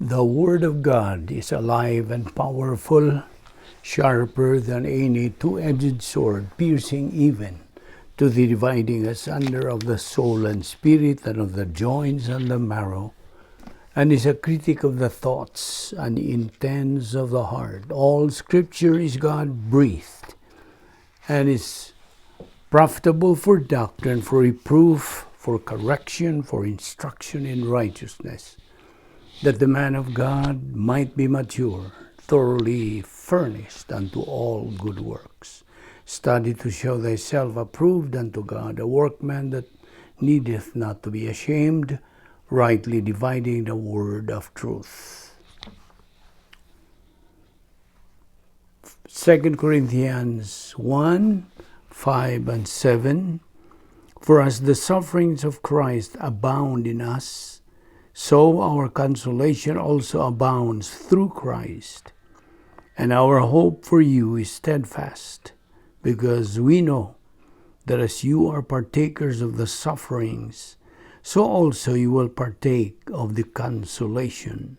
The Word of God is alive and powerful, sharper than any two-edged sword, piercing even to the dividing asunder of the soul and spirit and of the joints and the marrow, and is a critic of the thoughts and intents of the heart. All Scripture is God-breathed and is profitable for doctrine, for reproof, for correction, for instruction in righteousness, that the man of God might be mature, thoroughly furnished unto all good works. Study to show thyself approved unto God, a workman that needeth not to be ashamed, rightly dividing the word of truth. 2 Corinthians 1:5 and 7. For as the sufferings of Christ abound in us, so our consolation also abounds through Christ. And our hope for you is steadfast, because we know that as you are partakers of the sufferings, so also you will partake of the consolation.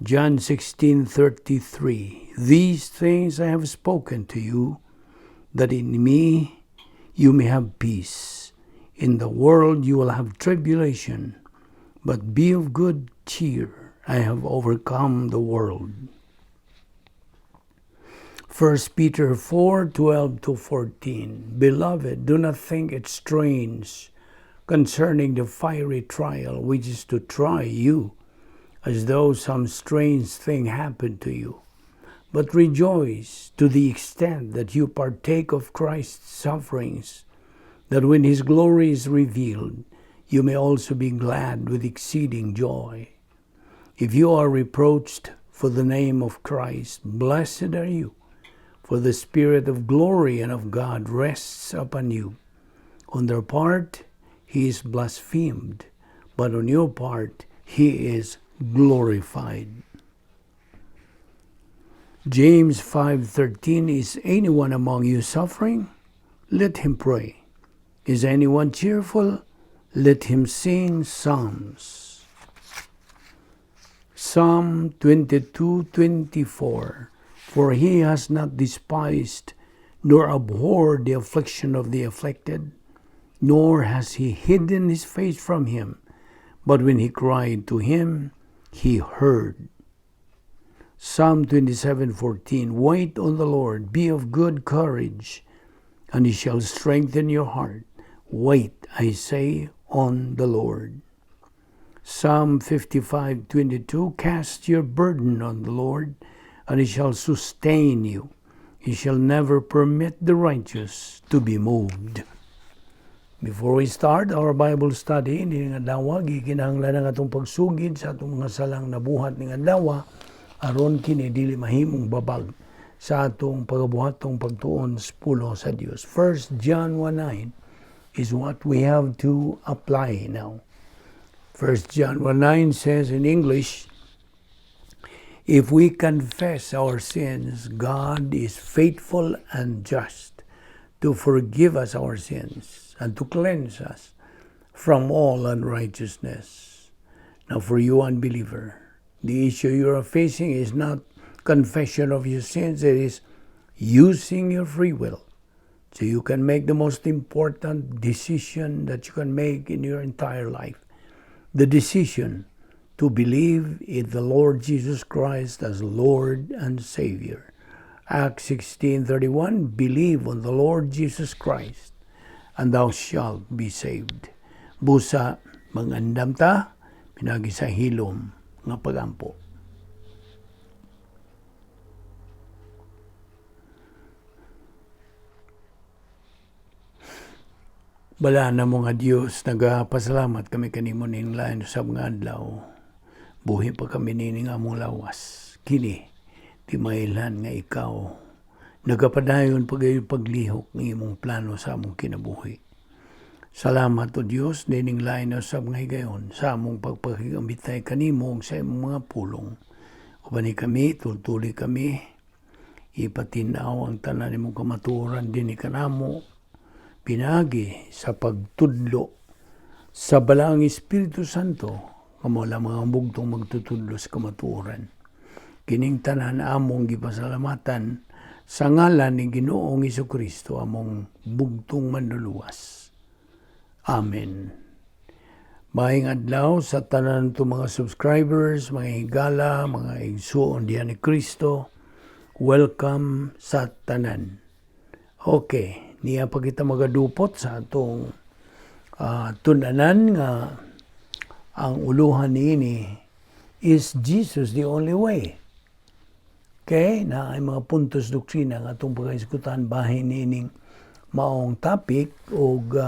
John 16:33. These things I have spoken to you, that in me you may have peace. In the world you will have tribulation, but be of good cheer. I have overcome the world. 1 Peter 4:12 to 14. Beloved, do not think it strange concerning the fiery trial which is to try you, as though some strange thing happened to you. But rejoice to the extent that you partake of Christ's sufferings, that when his glory is revealed, you may also be glad with exceeding joy. If you are reproached for the name of Christ, blessed are you, for the Spirit of glory and of God rests upon you. On their part, he is blasphemed, but on your part, he is glorified. James 5:13. Is anyone among you suffering? Let him pray. Is anyone cheerful? Let him sing psalms. Psalm 22:24. For he has not despised nor abhorred the affliction of the afflicted, nor has he hidden his face from him, but when he cried to him, he heard. Psalm 27:14. Wait on the Lord, be of good courage, and he shall strengthen your heart. Wait, I say, on the Lord. Psalm 55:22. Cast your burden on the Lord, and he shall sustain you. He shall never permit the righteous to be moved. Before we start our Bible study ning adlaw, gikinahanglan ang atong pagsugid sa atong mga salang nabuhat ning adlaw, aron kini dili mahimong babag sa atong pagabuhatong pagtuon sa pulong sa Dios. 1 John 1:9 is what we have to apply now. 1 John 1:9 says in English, "If we confess our sins, God is faithful and just to forgive us our sins and to cleanse us from all unrighteousness." Now, for you, unbeliever, the issue you are facing is not confession of your sins, it is using your free will so you can make the most important decision that you can make in your entire life. The decision to believe in the Lord Jesus Christ as Lord and Savior. Acts 16:31, "Believe on the Lord Jesus Christ and thou shalt be saved." Busa mangandam ta pinagi sa hilom nga pagampo. Balaan namo nga Dios, nagapasalamat kami kanimo ning lain sa mga adlaw. Buhi pa kami nining among lawas. Kini timailhan nga ikaw nagapadayon pagayon paglihok ng imong plano sa among kinabuhi. Salamat o Dios nining lain sa mga higayon sa among pagpakigamitay kanimo ug sa imong mga pulong. Uban ni kami, tultuli kami, ipatinaw ang tanan nimong kamatuoran dinhi kanamo pinaagi sa pagtudlo sa Balaang Espiritu Santo Nga mao lamang ang bugtong magtutudlo sa kamatuoran. Kining tanan among gipasalamatan sa ngalan ni Ginoong Kristo, among bugtong Manluluwas. Amen. Maayong adlaw sa tanan to mga subscribers, mga higala, mga igsuon diha ni Kristo. Welcome sa tanan. Okay, niya pa kita magadupot sa atong tun-anan nga ang uluhan niini, "Is Jesus the Only Way?" Okay, naay mga puntos doktrina nga atong pagahisgutan bahin niining maong topic og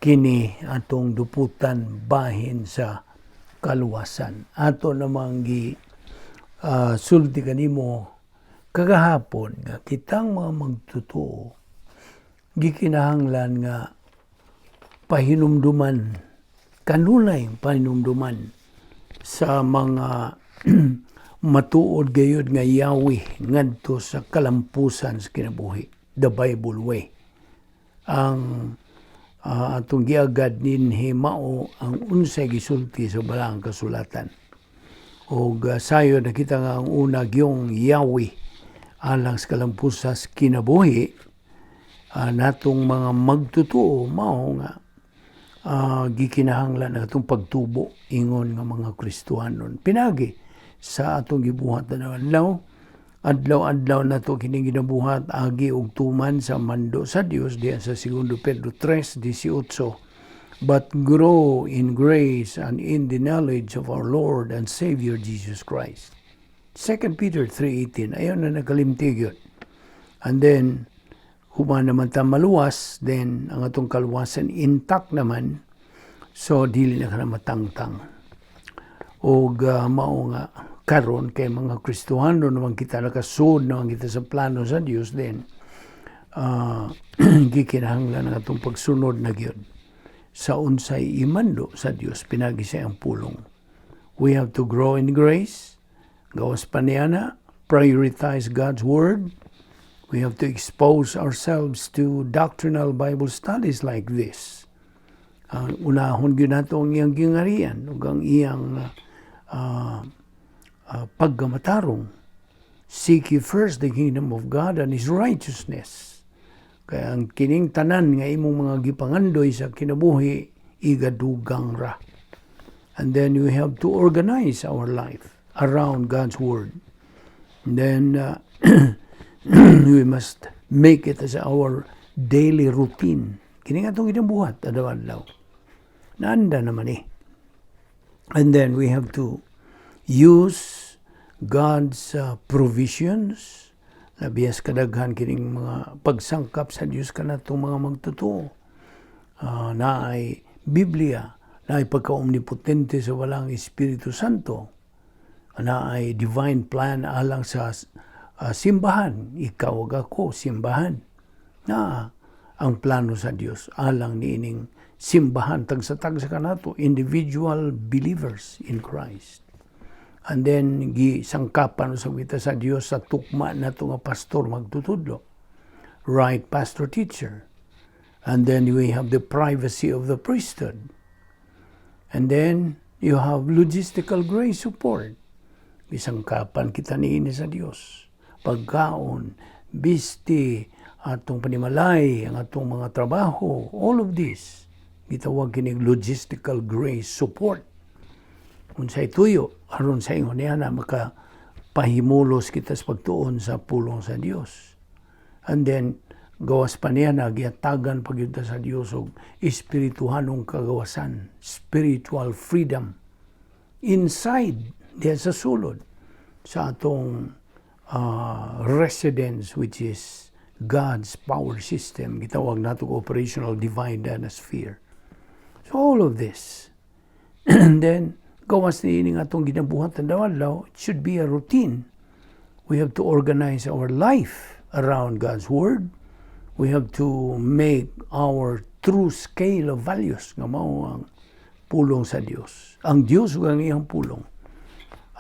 kini atong duputan bahin sa kaluwasan. Ato namang gi sulti kanimo kagahapon nga kitang mga magtotoo gikinahanglan nga pahinumduman, kanunay pahinumduman sa mga matuod gayud nga yawi ngadto sa kalampusan sa kinabuhi, the Bible way. Ang atong giagad dinhi mao ang unsay gisulti sa Balaang Kasulatan. Og sayo nakita nga ang una gyung yawi alang sa kalampusan sa kinabuhi natong mga magtotoo mao nga gikinahanglan ang atong pagtubo ingon nga mga Kristohanon. Pinagi sa atong gibuhat na adlaw, adlaw-adlaw nato kining ginabuhat agi og tuman sa mando sa Dios diya sa 2 Pedro 3:18, "But grow in grace and in the knowledge of our Lord and Savior Jesus Christ." 2 Peter 3:18, ayaw na nakalimti yun. And then human naman ta maluwas, then ang atong kaluwasan intact naman, so dili na ka na matangtang. Og mao nga karon kay mga Kristohano naman kita, nakasud naman kita sa plano sa Dios, then gikinahanglan ang atong pagsunod na gyud sa unsay imando sa Dios pinagi sa iyang pulong. We have to grow in grace. Gawas pa niya na, prioritize God's Word. We have to expose ourselves to doctrinal Bible studies like this. Ang unahon gyud nato ang iyang gingarian ug ang iyang pagkamatarong. Seek ye first the kingdom of God and His righteousness. Kaya ang kining tanan nga imong mga gipangandoy sa kinabuhi, igadugang ra. And then we have to organize our life around God's Word. And then we must make it as our daily routine. Kini nga itong ginabuhat, adlaw-adlaw. Naanda naman eh. And then we have to use God's provisions. Labiyas kadaghan kining mga pagsangkap sa Dios kanatong mga magtotoo. Naay Biblia, naay pagka-omnipotente sa Balaang Espiritu Santo, naay divine plan alang sa simbahan, ikaw ug ako, simbahan. Na ang plano sa Dios alang niining simbahan, tagsa-tagsa kanato, individual believers in Christ. And then gisangkapan usab kita sa Dios sa tukma nato nga pastor magtutudlo. Right pastor teacher. And then we have the privacy of the priesthood. And then you have logistical grace support. Gisangkapan kita niini sa Dios. Pagkaon, bisti, atong panimalay, ang atong mga trabaho, all of this. Gitawag kining logistical grace support. Unsay tuyo aron sa ingon niya na maka pahimulos kita sa pagtuon sa pulong sa Dios. And then gawas pa niya na gihatagan pa gyud ta sa Dios og espirituhanong kagawasan, spiritual freedom inside diya sa sulod sa atong residence, which is God's power system, gitawag nato operational divine dynasphere. So all of this, and then gawas niini nga atong ginabuhat adlaw-adlaw, it should be a routine. We have to organize our life around God's Word. We have to make our true scale of values nga mao ang pulong sa Dios. Ang Dios ug ang iyang pulong.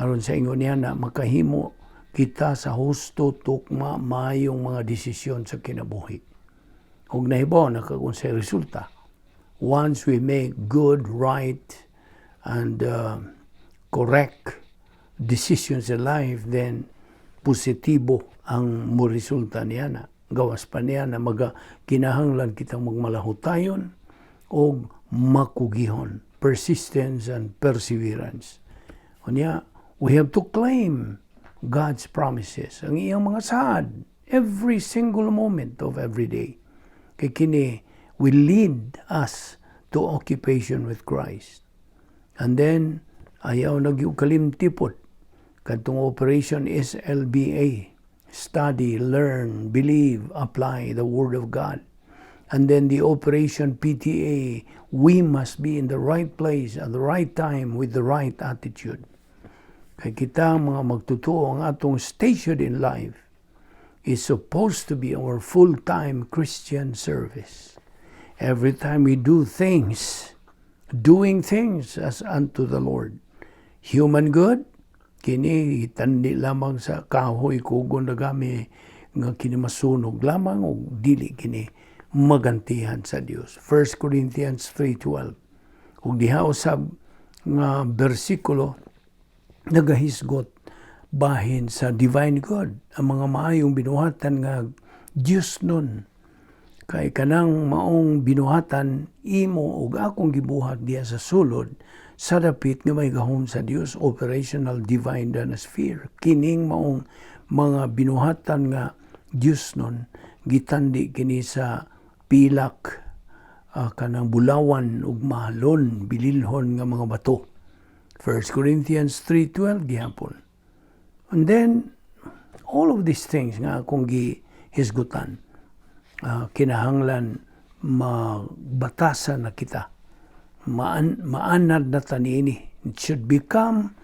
Aron sa ingon niya na makahimo kita sa husto, tukma, maayong mga desisyon sa kinabuhi. Ug nahibaw na kag unsay resulta. Once we make good, right, and correct decisions in life, then positibo ang moresulta niya na. Gawas pa niya na maga kinahanglan kitang magmalahutayon o makugihon, persistence and perseverance. Unya, we have to claim God's promises, ang iyang mga saad, every single moment of every day. Kay kini will lead us to occupation with Christ. And then, ayaw na gyud kalimti pod kadtong Operation SLBA, study, learn, believe, apply the Word of God. And then the Operation PTA, we must be in the right place at the right time with the right attitude. Kay kita mga magtotoo, ang atong station in life is supposed to be our full-time Christian service. Every time we do things, doing things as unto the Lord. Human good, kini tandi lamang sa kahoy, kugon na gami nga kini masunog lamang o dili kini magantihan sa Dios. 1 Corinthians 3:12. Ug diha usab nga bersikulo nagahisgot bahin sa divine good, ang mga maayong binuhatan nga Dios nun, kay kanang maong binuhatan imo ug akong gibuhat diha sa sulod sa dapit nga may gahom sa Dios, operational divine sphere. Kining maong mga binuhatan nga Dios nun, gitandi kini sa pilak, kanang bulawan ug mahalon bililhon nga mga bato. 1 Corinthians 3:12 gihapon. And then all of these things nga akong gihisgutan, kinahanglan mabatasan na kita, maanad na ta niini. It should become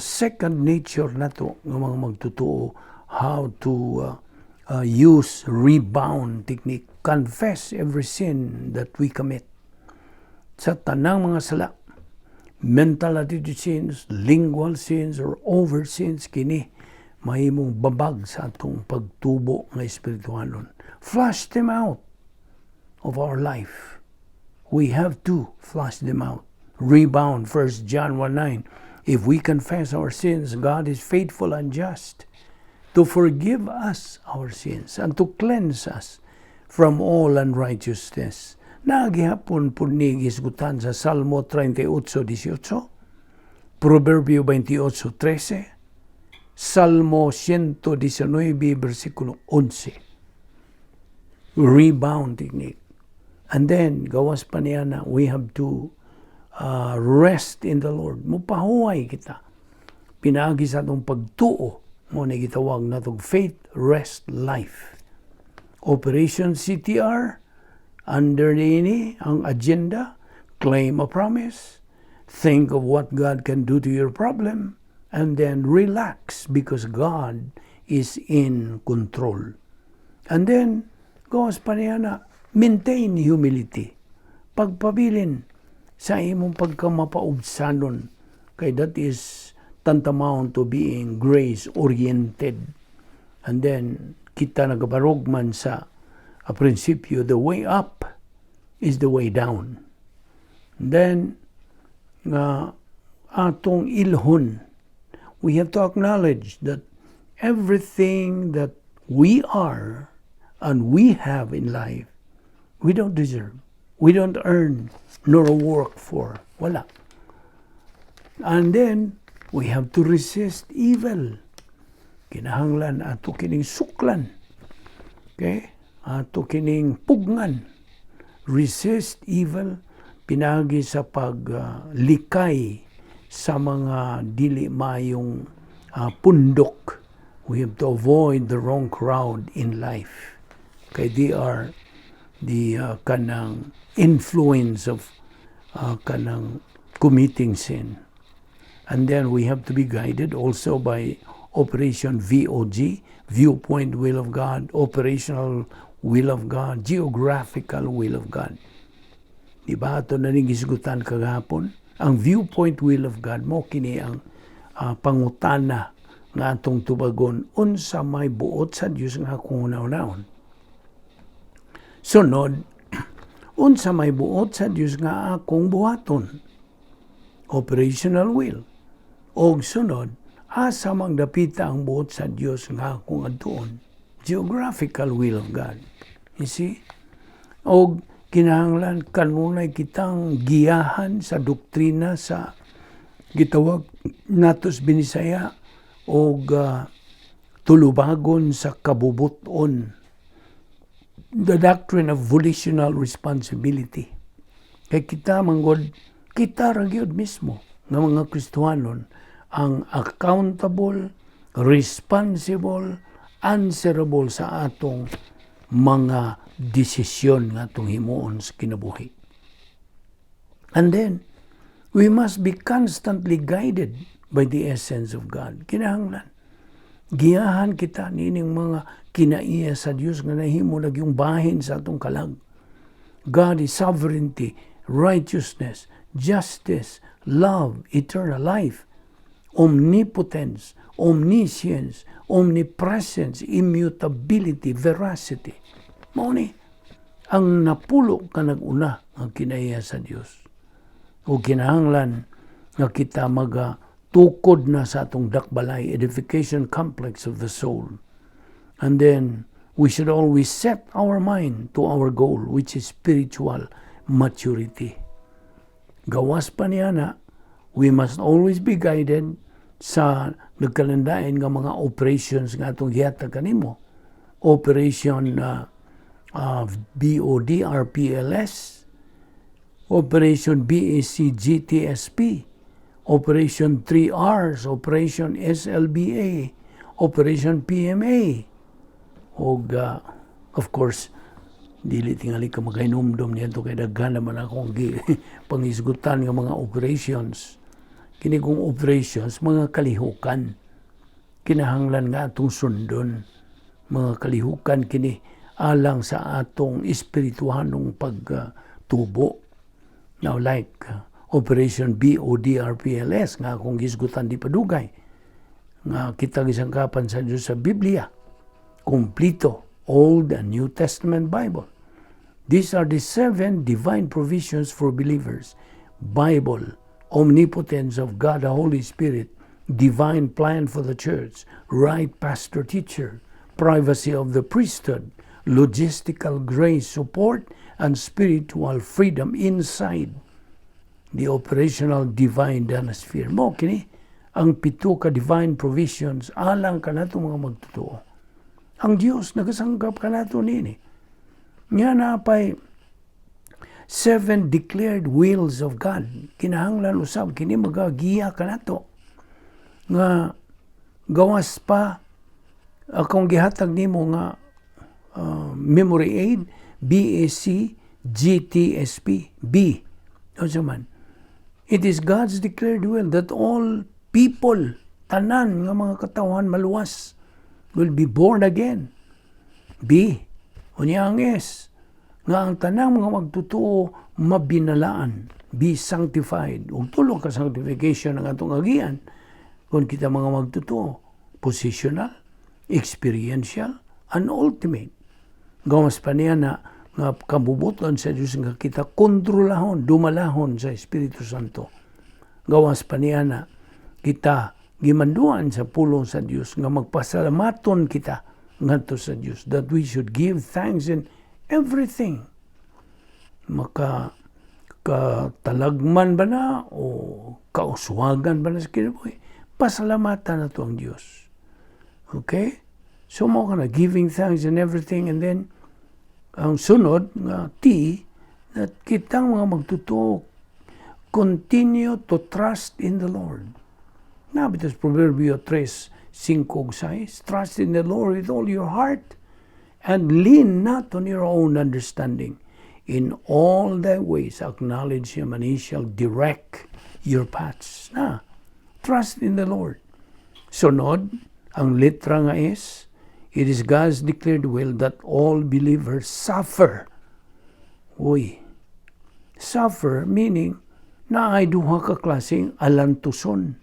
second nature nato nga mga magtotoo how to use rebound technique, confess every sin that we commit, sa tanang mga sala, mental attitude sins, lingual sins, or overt sins. Kini mahimong babag sa atong pagtubo nga espiritualon. Flush them out of our life. We have to flush them out. Rebound, 1 John 1:9. If we confess our sins, God is faithful and just to forgive us our sins and to cleanse us from all unrighteousness. Naa gihapon pud ni gisgutan sa Salmo 38:18, Proverbio 28:13, Salmo 119, versikulo 11. Rebound technique. And then, gawas pa niya na we have to rest in the Lord. Mupahuway kita pinaagi sa atong pagtuo mo na gitawag natong faith rest life. Operation CTR, under niini ang agenda, claim a promise, think of what God can do to your problem, and then relax because God is in control. And then, gawas pa niya na, maintain humility. Pagpabilin sa imong pagkamapaubsanon, kay that is tantamount to being grace-oriented. And then, kita nagabarog man sa a prinsipyo, the way up is the way down. And then, nga atong ilhon, we have to acknowledge that everything that we are and we have in life, we don't deserve. We don't earn nor work for. Wala. And then, we have to resist evil. Kinahanglan ato kining suklan. Okay? Ato kining pugngan. Resist evil pinaagi sa paglikay sa mga dili mayong pundok. We have to avoid the wrong crowd in life. Kay they are the kanang influence of kanang committing sin. And then we have to be guided also by Operation VOG, Viewpoint Will of God, Operational Will of God, Geographical Will of God. Di ba ato na ning gisgutan kagahapon? Ang Viewpoint Will of God mo kini ang pangutana nga atong tubagon, unsa may buot sa Dios nga akong hunahunaon? Sunod, unsa may buot sa Dios nga akong buhaton? Operational will. Og sunod, asa mang dapita ang buot sa Dios nga akong adtuon? Geographical will of God. You see? Og kinahanglan kanunay kitang giyahan sa doktrina sa gitawag natos Binisaya og tulubagon sa kabubuton, the doctrine of volitional responsibility, kay kita manggod, kita ra gyud mismo nga mga Kristohanon ang accountable, responsible, answerable sa atong mga desisyon nga atong himuon sa kinabuhi. And then, we must be constantly guided by the essence of God. Kinahanglan giyahan kita nining mga kinaiya sa Dios nga nahimo nagyung bahin sa atong kalag. God is sovereignty, righteousness, justice, love, eternal life, omnipotence, omniscience, omnipresence, immutability, veracity. Mao ni ang napulo ka nag-una ang kinaiya sa Dios. O kinahanglan nga kita maga tukod na sa atong dakbalay, edification complex of the soul. And then, we should always set our mind to our goal, which is spiritual maturity. Gawas pa niya na, we must always be guided sa nagkalandain nga mga operations nga atong gihatag kanimo. Operation BODRPLS, Operation BACGTSP, Operation 3Rs, Operation SLBA, Operation PMA. Og of course, dili tingali ka makahinumdom niya kay daghan naman akong pangisgutan nga mga operations. Kini kong operations, mga kalihukan. Kinahanglan nga atong sundon. Mga kalihukan kini alang sa atong espirituhanong pagtubo. Now, like Operation BODRPLS nga akong gisgutan di padugay nga kita gisangkapan sa Diyos sa Biblia kumplito, Old and New Testament Bible. These are the seven divine provisions for believers: Bible, omnipotence of God the Holy Spirit, divine plan for the church, right pastor teacher, privacy of the priesthood, logistical grace support, and spiritual freedom inside the operational divine dynasphere. Mo kini ang pito ka divine provisions alang kanato mga magtotoo. Ang Dios nagasangkap kanato nini. Nga naa pay seven declared wills of God. Kinahanglan usab kini magagiya kanato. Nga gawas pa akong gihatag nimo nga memory aid, BAC GTSP B. Unsa man? It is God's declared will that all people, tanan nga mga katawhan, maluwas, will be born again. B. Unya ang S, nga ang tanang mga magtotoo mabinalaan, be sanctified. Ug tulo ka sanctification ang atong agian kung kita mga magtotoo: positional, experiential, and ultimate. Gawas pa niya na nga kabubuton sa Diyos nga kita kontrolahon, dumalahon sa Espiritu Santo. Gawas pa niya na kita gimanduan sa pulong sa Dios nga magpasalamaton kita ngadto sa Dios, that we should give thanks in everything. Maka katalagman ba na o kauswagan ba na sa kinabuhi, pasalamatan nato ang Dios. Okay? So mo ka na giving thanks in everything, and then ang sunod nga T, that kitang mga magtotoo continue to trust in the Lord. Naa bitaw sa Proverbio 3, 5 ug 6, "Trust in the Lord with all your heart and lean not on your own understanding. In all thy ways acknowledge Him and He shall direct your paths." Na, trust in the Lord. Sunod, ang letra nga S, it is God's declared will that all believers suffer. Uy, suffer meaning naay duha ka klaseng alantuson.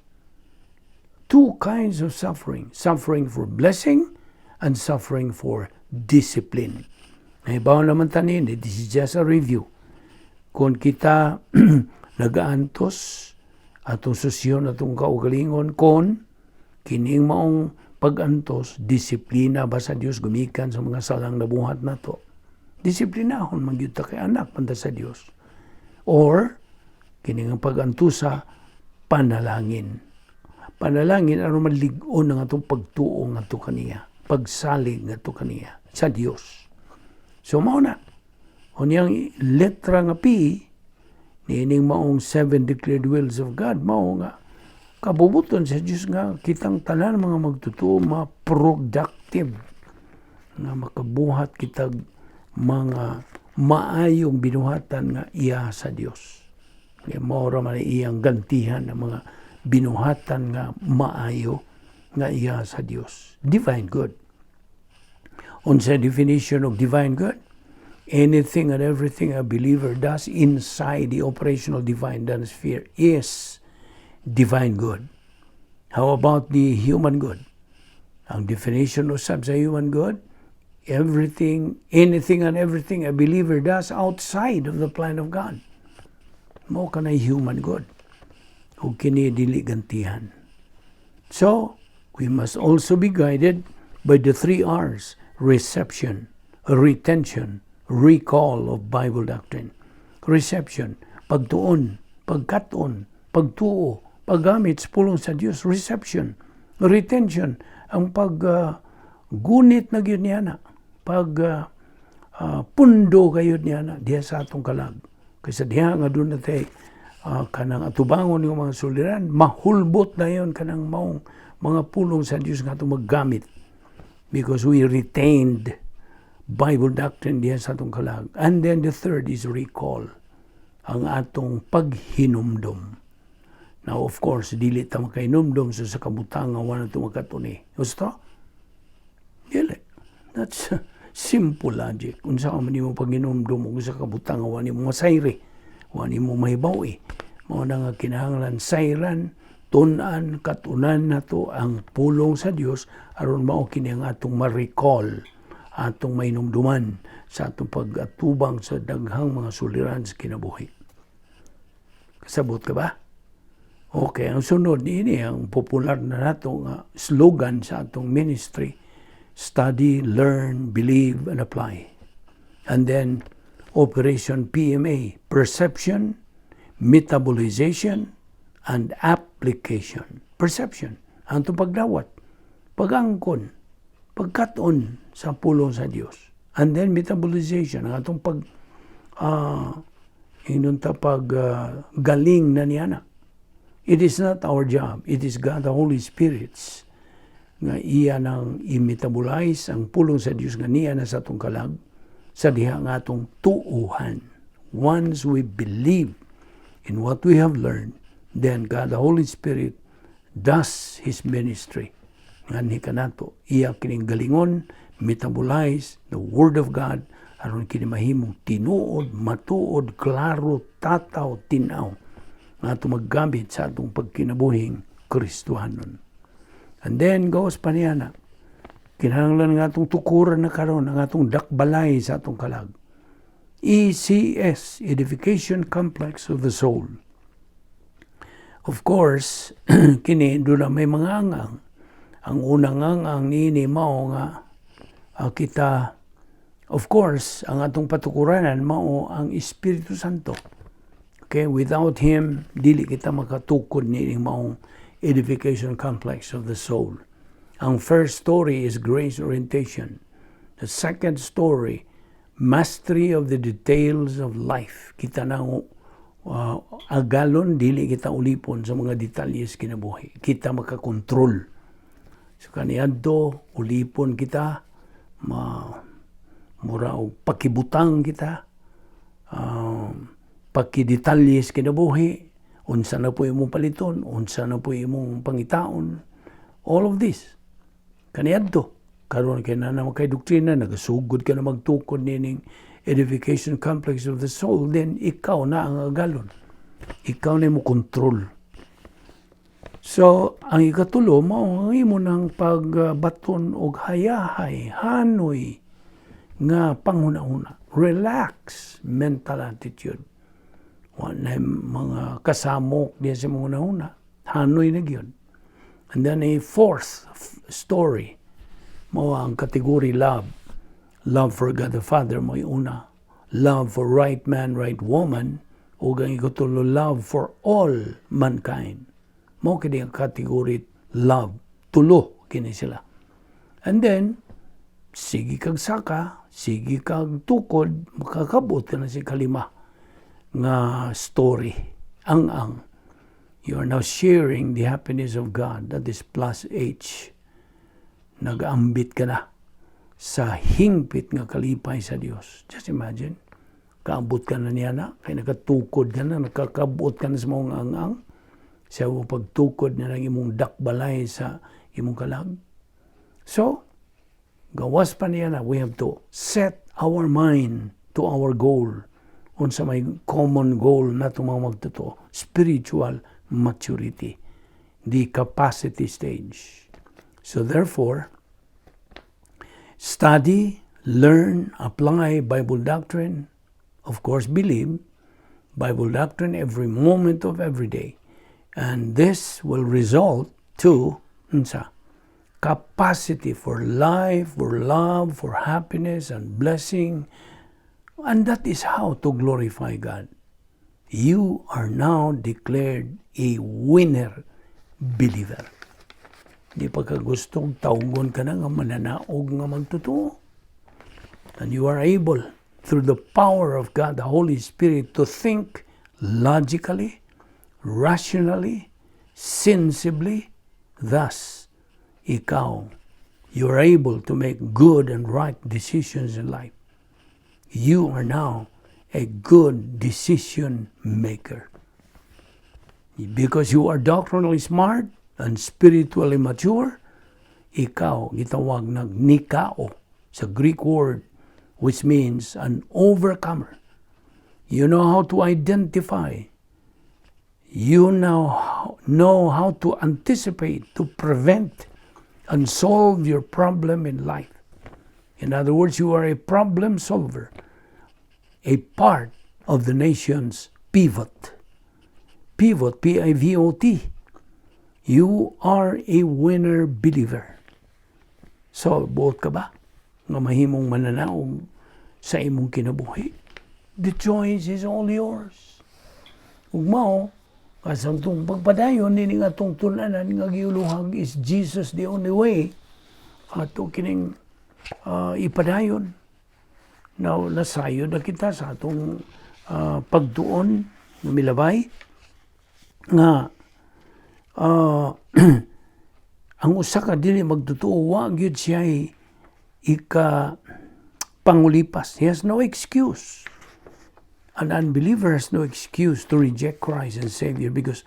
Two kinds of suffering. Suffering for blessing and suffering for discipline. Nahibaw naman tanin, this is just a review. Kung kita nagaantos, Atong susyon atong kaugalingon kon kining maong pag-antos, disiplina ba sa Dios gumikan sa mga salang nabuhat nato. Disiplinahon man gyud ta kay anak man ta sa Dios. Or kining ang pag-antusa, panalangin. Panalangin aron malig-on ang atong pagtuo ngadto kaniya, pagsalig ngadto kaniya sa Dios. So mao na. Unyang letra nga P niining maong seven declared wills of God, mao nga kabubuton sa Dios nga kitang tanan mga magtutuo ma productive, nga makabuhat kitag mga maayong binuhatan nga iya sa Dios. Kaya mao ra man iyang gantihan ang mga binuhatan nga maayo nga iya sa Dios. Divine good. Unsa definition of divine good? Anything and everything a believer does inside the operational divine sphere is divine good. How about the human good? Ang definition usab sa human good, everything, anything and everything a believer does outside of the plan of God. Mao kanay human good. Ug kini dili gantihan. So, we must also be guided by the three R's: reception, retention, recall of Bible doctrine. Reception, pagtuon, pagkaton, pagtuo, paggamit sa pulong sa Dios, reception. Retention, ang pag gunit na gyud niya na, pag pundo gayud niya na diha sa atong kalag. Kaysa diha nga duna tay kanang atubangon yung mga suliran, mahulbot na yon kanang maong mga pulong sa Dios nga atong maggamit because we retained Bible doctrine diha sa atong kalag. And then the third is recall, ang atong paghinumdom. Now, of course, dili ta makahinumdom sa kabutang nga wala nato makat-on. Gusto? Dili. That's simple logic. Unsa man nimo paghinumdom og sa kabutang nga wa nimo masayri, wa nimo mahibaw eh. Mao na nga kinahanglan sayran, tun-an, katunan nato ang pulong sa Dios aron mao kini ang atong ma-recall, atong mainumduman sa atong pag-atubang sa daghang mga suliran sa kinabuhi. Kasabot ka ba? Okay, ang sunod niini ang popular na nato nga slogan sa atong ministry: study, learn, believe, and apply. And then, Operation PMA, perception, metabolization, and application. Perception, ang itong pagdawat, pag-angkon, pagkat-on sa pulong sa Dios. And then metabolization, ang atong pag ingon ta pag galing na niya na. It is not our job. It is God the Holy Spirit's nga iya nang i-metabolize ang pulong sa Dios nga niya na sa atong kalag sa diha nga atong tuuhan. Once we believe in what we have learned, then God the Holy Spirit does His ministry. Nganhi kanato, iya kining galingon, metabolize the Word of God, aron kini mahimong tinuod, matuod, klaro, tataw, tinaw nga ato maggamit sa atong pagkinabuhing Kristohanon. And then goes pa niya na, kinahanglan nga atong tukuran na karon ang atong dakbalay sa atong kalag. ECS, Edification Complex of the Soul. Of course, kini duna may mga angang. Ang unang angang niini mao nga kita, of course, ang atong patukuranan mao ang Espiritu Santo. Okay, without Him, dili kita makatukod niining maong edification complex of the soul. Ang first story is grace orientation. The second story, mastery of the details of life. Kita na agalon, dili kita ulipon sa mga detalye sa kinabuhi. Kita makakontrol. So kaniadto, ulipon kita, ma mura og pakibutang kita, pakidetalye sa kinabuhi, unsa na po imong paliton, unsa na po imong pangitaon, all of this. Kaniadto, karon kay na naman kay doktrina, nagasugod ka na magtukod nining edification complex of the soul, then ikaw na ang agalon. Ikaw na mo control. So, ang ikatulo, mao ang imo ng pagbaton og hayahay, hanoy, nga panghuna-huna. Relax mental attitude. Wa na mga kasamok diya sa mga una. Hanoy na gyud. And then a fourth story, mao ang category love. Love for God the Father mo'y una. Love for right man, right woman, ug ang ikatulo, love for all mankind. Mao kini ang category love. Tulo kini sila. And then, sige kag saka, sige kag tukod, makakabot ka na sa kalima nga story. Ang. You are now sharing the happiness of God. That is plus H. Nag-ambit ka na sa hingpit nga kalipay sa Dios. Just imagine. Kaabot ka na niya na, kay nakatukod ka na, nakakabot ka na sa mga ang-ang. Sa imong pagtukod na ng imong dakbalay sa imong kalag. So, gawas pa niya na, we have to set our mind to our goal. Unsa may common goal na mga magtotoo? Spiritual maturity. The capacity stage. So therefore, study, learn, apply Bible doctrine, of course believe Bible doctrine every moment of every day. And this will result to unsa? Capacity for life, for love, for happiness and blessing. And that is how to glorify God. You are now declared a winner believer. Di pa ka gustong tawgon ka na nga mananaog nga magtotoo. And you are able, through the power of God, the Holy Spirit, to think logically, rationally, sensibly. Thus, ikaw, you are able to make good and right decisions in life. You are now a good decision maker. Because you are doctrinally smart and spiritually mature, ikaw gitawag nag nikao sa Greek word which means an overcomer. You know how to identify. You now know how to anticipate, to prevent, and solve your problem in life. In other words, you are a problem solver, a part of the nation's pivot. Pivot, P I V O T. You are a winner believer. So, buot ka ba nga mahimong mananaog sa imong kinabuhi? The choice is all yours. Ug mao, kasantong pagpadayon nini nga atong tun-anan nga giuluhag "Is Jesus the Only Way?" ato kining ipadayon. Now, nasayod na kita sa atong pagtuon nga milabay nga ang usa ka dili magtotoo, wa gyud siya ika pangulipas. He has no excuse. An unbeliever has no excuse to reject Christ as Savior because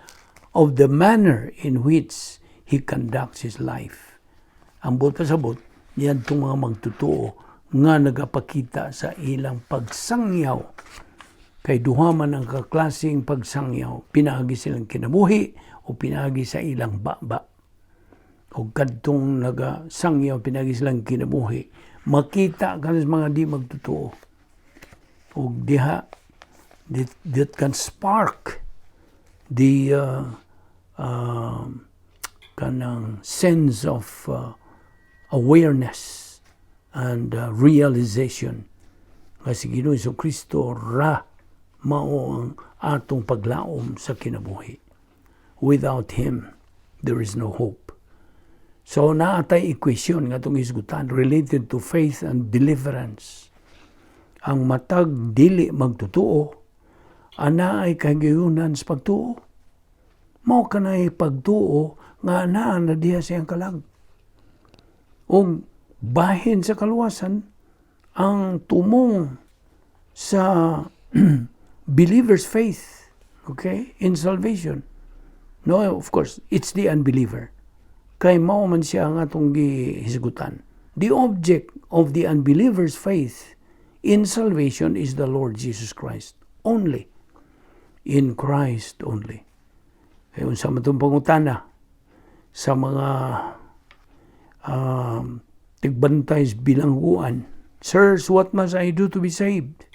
of the manner in which he conducts his life. Ang buot pasabot, niadtong mga magtotoo nga nagapakita sa ilang pagsangyaw. Kay duha man ang kaklaseng pagsangyaw, pinaagi silang kinabuhi o pinaagi sa ilang baba. O kadtong nagasangyaw pinaagi silang kinabuhi, makita ka sa mga di magtotoo. O diha, that can spark the kanang sense of awareness and realization nga si Ginoong Kristo ra mao ang atong paglaom sa kinabuhi. Without Him, there is no hope. So naatay equation nga atong hisgutan related to faith and deliverance. Ang matag dili magtotoo, ana ay kahigayunan sa pagtuo. Mao kanay pagtuo nga anaa na diha sa iyang kalag. Ug bahin sa kaluwasan ang tumong sa believer's faith, okay, in salvation. No, of course, it's the unbeliever. Kay mao man siya ang atong gihisgutan. The object of the unbeliever's faith in salvation is the Lord Jesus Christ only. In Christ only. Kay unsa man itong pangutana sa mga tigbantay sa bilangguan? "Sirs, what must I do to be saved?"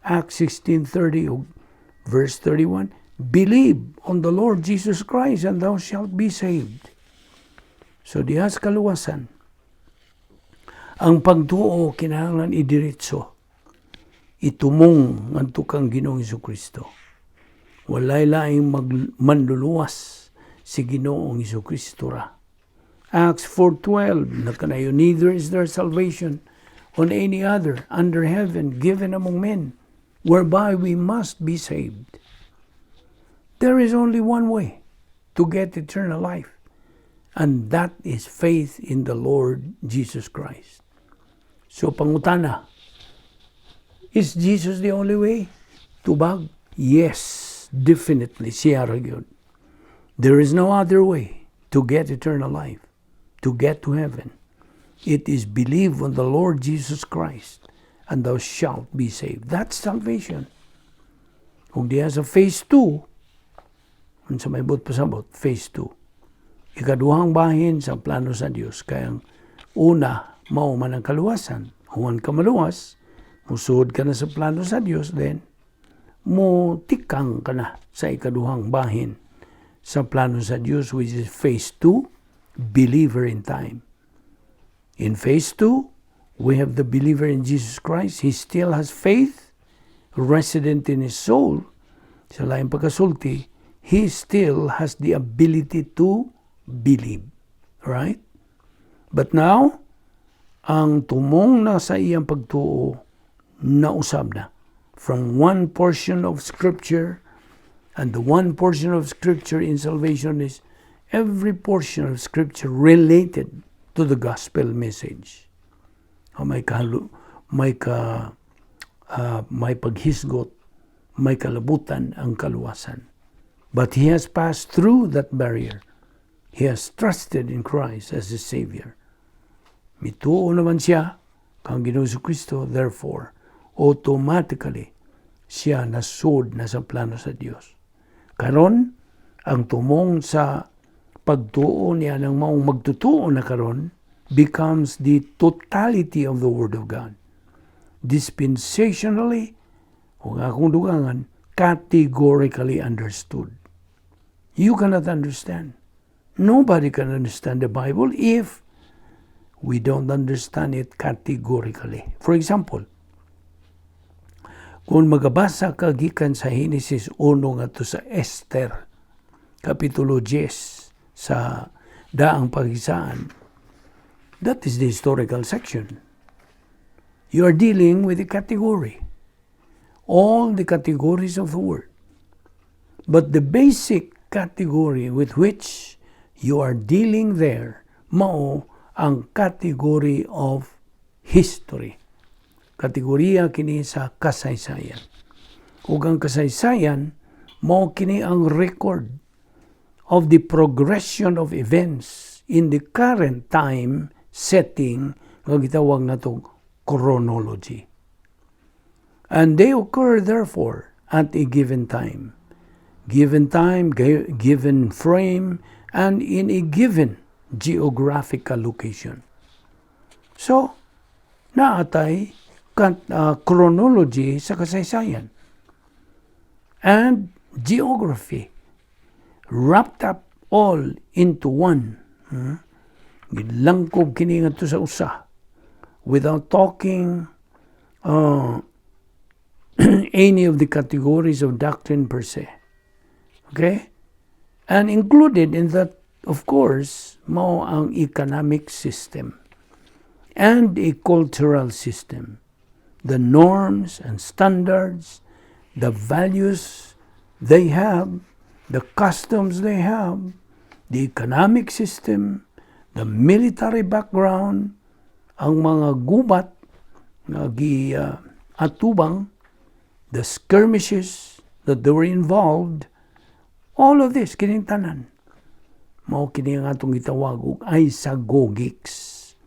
Acts 16:30 ug Verse 31, "Believe on the Lord Jesus Christ and thou shalt be saved." So diha sa kaluwasan, ang pagtuo kinahanglan idiretso, itumong ngadto kang Ginoong Kristo. Walay laing manluluwas, si Ginoong Kristo ra. Acts 4:12, nakanayo, "Neither is there salvation on any other under heaven given among men, whereby we must be saved." There is only one way to get eternal life, and that is faith in the Lord Jesus Christ. So pangutana, is Jesus the only way? Tubag? Yes, definitely, siya ra gyud. There is no other way to get eternal life, to get to heaven. It is believe on the Lord Jesus Christ and thou shalt be saved. That's salvation. Kung diha sa phase 2, unsa may buot pasabot, phase 2. Ikaduhang bahin sa plano sa Dios. Kay ang una, mao man ang kaluwasan. Human ka maluwas, musuod ka na sa plano sa Dios, then mo tikang ka na sa ikaduhang bahin sa plano sa Dios, which is phase 2, believer in time. In phase 2, we have the believer in Jesus Christ. He still has faith resident in his soul. Sa laing pagkasulti, he still has the ability to believe. Right? But now, ang tumong na sa iyang pagtuo, nausab na. From one portion of Scripture, and the one portion of Scripture in salvation is every portion of Scripture related to the gospel message. O may kahalo, may paghisgot, may kalabutan ang kaluwasan. But he has passed through that barrier. He has trusted in Christ as his Savior. Mituo naman siya kang Ginoong Kristo, therefore, automatically, siya nasud na sa plano sa Dios. Karon, ang tumong sa pagtuo niya ng maong magtutuo na karon becomes the totality of the Word of God. Dispensationally, o nga akong dugangan, categorically understood. You cannot understand. Nobody can understand the Bible if we don't understand it categorically. For example, kung magabasa ka gikan sa Genesis 1 ngadto sa Esther, Kapitulo 10 sa Daang Paghisaan, that is the historical section. You are dealing with a category. All the categories of the word. But the basic category with which you are dealing there, mao ang category of history. Kategoriya kini sa kasaysayan. Ug ang kasaysayan, mao kini ang record of the progression of events in the current time setting nga gitawag natong chronology. And they occur therefore at a given time. Given time, given frame, and in a given geographical location. So, naa tay chronology sa kasaysayan and geography wrapped up all into one. Gilangkob kini ngadto sa usa without talking any of the categories of doctrine per se. Okay? And included in that, of course, mao ang economic system and a cultural system. The norms and standards, the values they have, the customs they have, the economic system, the military background, ang mga gubat nga gi atubang, the skirmishes that they were involved, all of this, kining tanan, mao kini ang atong gitawag og isagogics.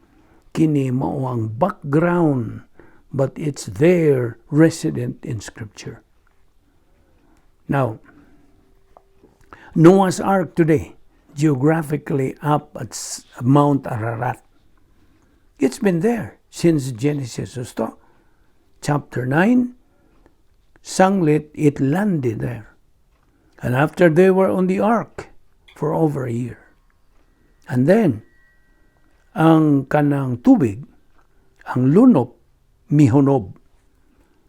Kini mao ang background, but it's there resident in Scripture. Now, Noah's Ark today, geographically up at Mount Ararat. It's been there since Genesis. So, chapter 9, Sanglit, it landed there. And after they were on the ark for over a year. And then, ang kanang tubig, ang lunop, mihunob.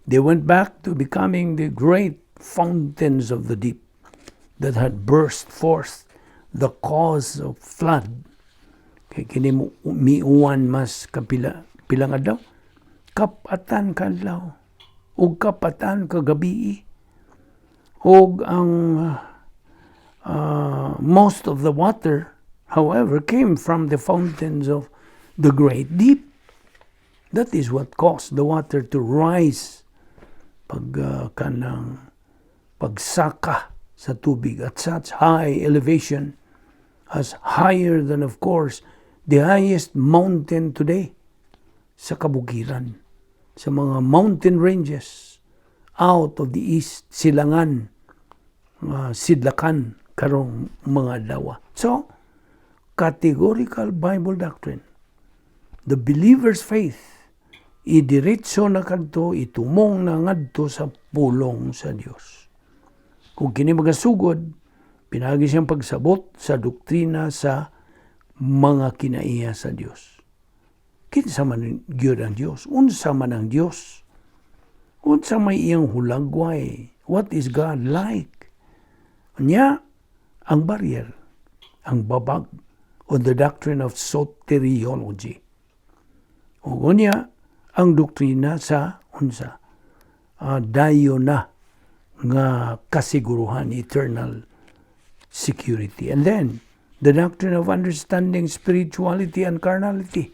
They went back to becoming the great fountains of the deep that had burst forth the cause of flood. Kay kini mo miuwan mas kapila pilang adlaw? Kap-atan ka adlaw ug kap-atan ka gabii. Ug ang most of the water, however, came from the fountains of the great deep. That is what caused the water to rise pag kanang pagsaka sa tubig at such high elevation as higher than, of course, the highest mountain today sa kabukiran, sa mga mountain ranges out of the east, silangan, sidlakan karong mga adlaw. So, categorical Bible doctrine. The believer's faith, idiretso na kadto, itumong na ngadto sa pulong sa Dios. Kung kini magasugod, pinagi siyang pagsabot sa doktrina sa mga kinaiya sa Dios. Kinsa man gyud ang Dios? Unsa man ang Dios? Unsa may iyang hulagway? What is God like? Nya, ang barrier, ang babag on the doctrine of soteriology. Ug unya, ang doktrina sa unsa? Dayon na nga kasiguruhan, eternal security. And then, the doctrine of understanding spirituality and carnality.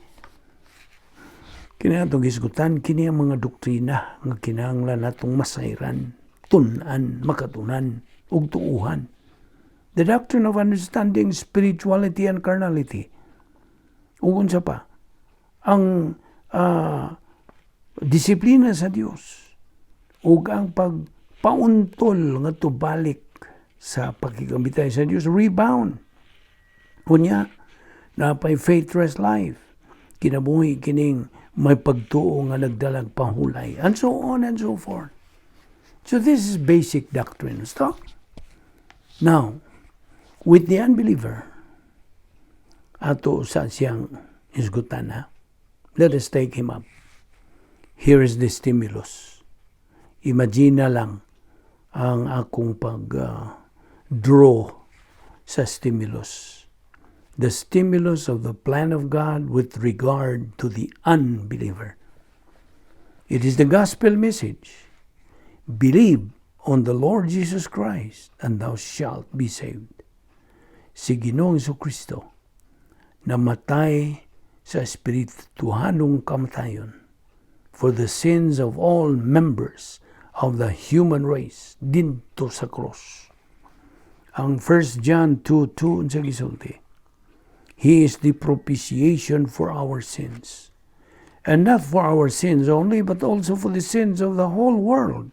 Kini atong hisgutan, kini ang mga doktrina nga kinahanglan natong masayran, tun-an, makatunan, ug tuuhan. The doctrine of understanding spirituality and carnality. Ug unsa pa? Ang disiplina sa Dios ug ang pagpauntol nga balik sa pakigambitay sa Dios, rebound. Unya, napay faith rest life. Kinabuhi kining may pagtuo nga nagdalag pahulay, and so on and so forth. So this is basic doctrine. Stop. Now, with the unbeliever, ato sa siyang hisgutan ha. Let us take him up. Here is the stimulus. Imagine na lang ang akong pag draw sa stimulus. The stimulus of the plan of God with regard to the unbeliever. It is the gospel message. Believe on the Lord Jesus Christ and thou shalt be saved. Si Ginoong Kristo namatay sa espirituhanong kamatayon for the sins of all members of the human race dinto sa cross. Ang 1 John 2:2 sa gisulti, "He is the propitiation for our sins. And not for our sins only, but also for the sins of the whole world."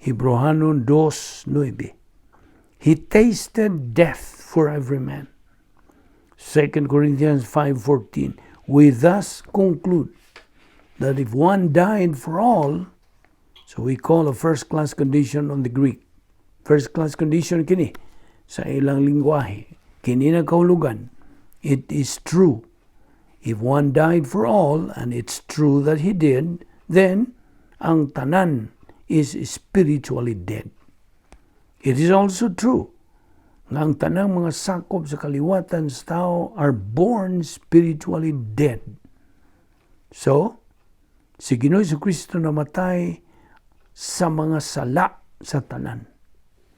Hebreohanon 2:9. He tasted death for every man. 2 Corinthians 5:14. We thus conclude that if one died for all, so we call a first class condition on the Greek. First class condition kini sa ilang lingwahe. Kini nagkahulugan, it is true. If one died for all, and it's true that he did, then ang tanan is spiritually dead. It is also true nga ang tanang mga sakop sa kaliwatan sa tao are born spiritually dead. So, si Ginoo Kristo namatay sa mga sala sa tanan.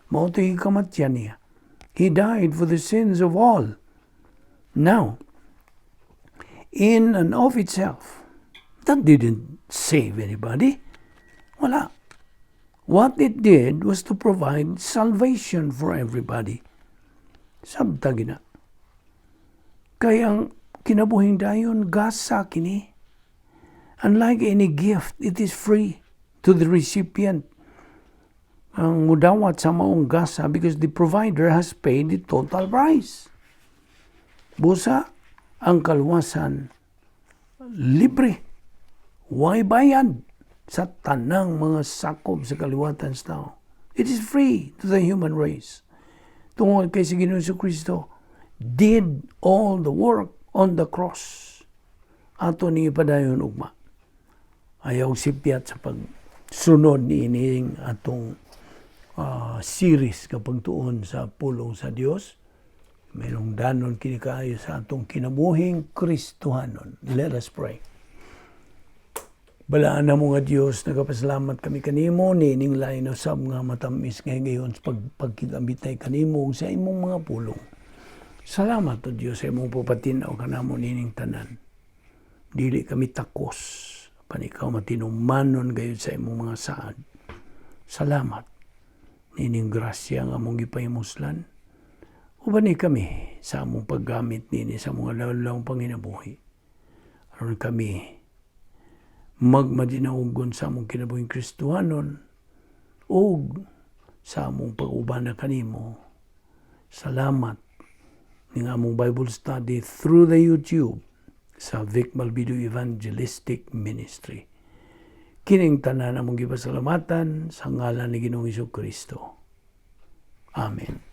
Mao to'y kamatyan niya. He died for the sins of all. Now, in and of itself, that didn't save anybody. Wala. What it did was to provide salvation for everybody. Sabta gina. Kay ang kinabuhing dayon, gasa kini. Unlike any gift, it is free to the recipient. Ang mudawat sa maong gasa because the provider has paid the total price. Busa, ang kalwasan, libre. Way bayad? Sa tanang mga sakop sa kaliwatan sa tao. It is free to the human race. Tungod kay si Ginoong Kristo did all the work on the cross. Ato ni ipadayon ugma. Ayaw sipyat sa pagsunod niining atong series kapag tuon sa pulong sa Dios. Mayroong danon kini kaayo sa atong kinabuhing Kristohanon. Let us pray. Balaan namo nga Dios, nagapasalamat kami kanimo niining lain usab nga matamis nga higayon sa pagkigambitay kanimo ug sa imong mga pulong. Salamat, O Dios, sa imong pagpatinaw kanamo niining tanan. Dili kami takos, apan ikaw matinumanon gayud sa imong mga saad. Salamat niining grasya nga among gipahimuslan. Uban ni kami sa among paggamit nini sa mga lawlawng panginabuhi. Aron kami magmadinaugon sa among kinabuhing Kristohanon ug sa among pag-uban na kanimo. Salamat ning among Bible study through the YouTube sa Vic Malvido Evangelistic Ministry. Kining tanan among gipasalamatan sa ngalan ni Ginoong Kristo. Amen.